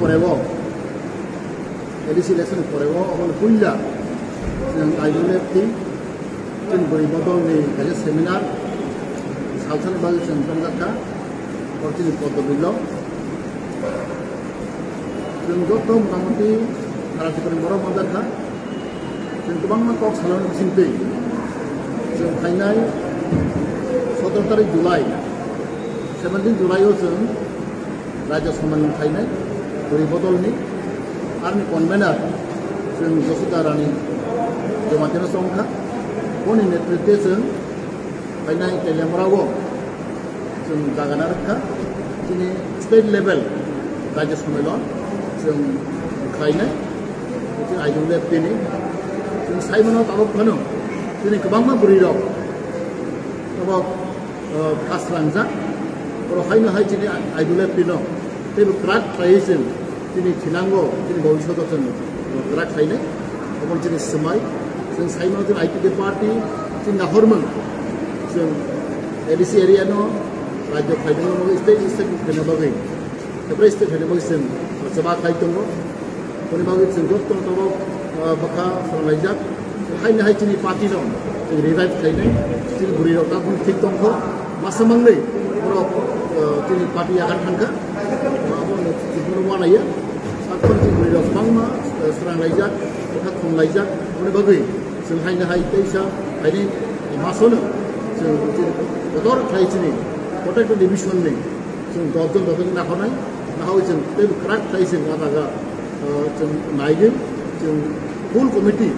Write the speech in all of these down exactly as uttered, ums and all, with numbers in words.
Poreo, A D C election poreo, omo puila chwng I W F T, chwng bwrwi bodolni kaisa seminar, salsani bagwi chwng tongjakha, o chini poddo bilo. Chwng joto motamoti Khara Tiprani borok manjakha. Chwng kwbangma kok salani bisingtwi chwng phainai sotoro tarik July, seventeen July o chwng Rajya Sammelan khainai bwrwi bodolni, arni convener chwng Josuda Rani Jomatino chongkha. Boni netritwe chwng phainai Teliamura o chwng jagana rwkha, chini state level Rajya Sammelan chwng khlainai, chini I W F T ni. Chwng saimano tabuk phano chini kwbangma bwrwi rok tabuk, uh, khas langjak, oro haino hai chini I W F T no teibo kwrak khlaiwi chwng chini thinango, chini bhobishoto chwng kwrak khlainai. Obo chini swmai, chwng saimano chini I P F T party, chini nahormung, chwng A D C area no rajyo khlaina bagwi, state, state khlaina bagwi, separate state khlaina bagwi chwng chaba khlai tongo. Boni bagwi chwng joto tabuk, ah, bwkha swranglaijak. Haino hai chini party no chwng revive khlainai, chini bwrwi rok tabuk thik tongkho, masa mangnwi borok, ah, chini party yakhar thangkha, abo no chwng wanaiya. Sakphang chini bwrwi rok bangma, ah, swranglaijak, bwkha khonglaijak, boni bagwi chwng haino hai teisa haini masono chwng chini kotor khlai chini protected division ni chwng dosjon dosjon naharnai, naharwi chwng teibo kwrak khlai chwng ah jaga, ah, chwng naigwi chwng full committee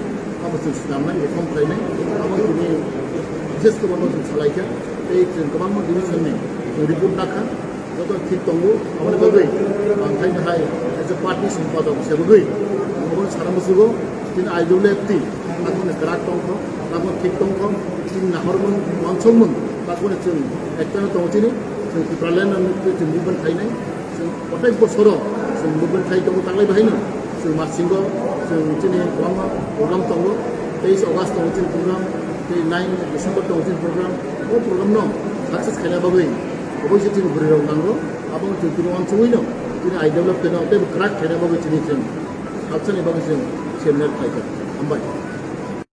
abo chwng swnamnai, reform khlainai, abo chini bises khe bono chwng salaikha, tei chwng kwbangma division ni chwng report nakha, joto thik tongo, aboni bagwi ang khaino hai as a party sompadok se bagwi ang obono sana musugo, chini I W F T takhorni kwrak tongkho, takhorni thik tongkho, chini nahormung, wansukmung, takhorni chwng ekta tongo chini, chwng Tipraland no chwng movement khainai, chwng protek bosoro chwng movement khai tongo taklai bahaino, chwng Marsingo chwng chini kwbangma program tongo, teis August tongo chini program, tei nine December tongo chini program, o program no success khaina bagwi oboise chini bwrwi rok nango, abo chwng tini wansugwi no chini I W F T no tei kwrak khaina bagwi chini chwng salsani bagwi chwng seminar khlaikha. Hambai.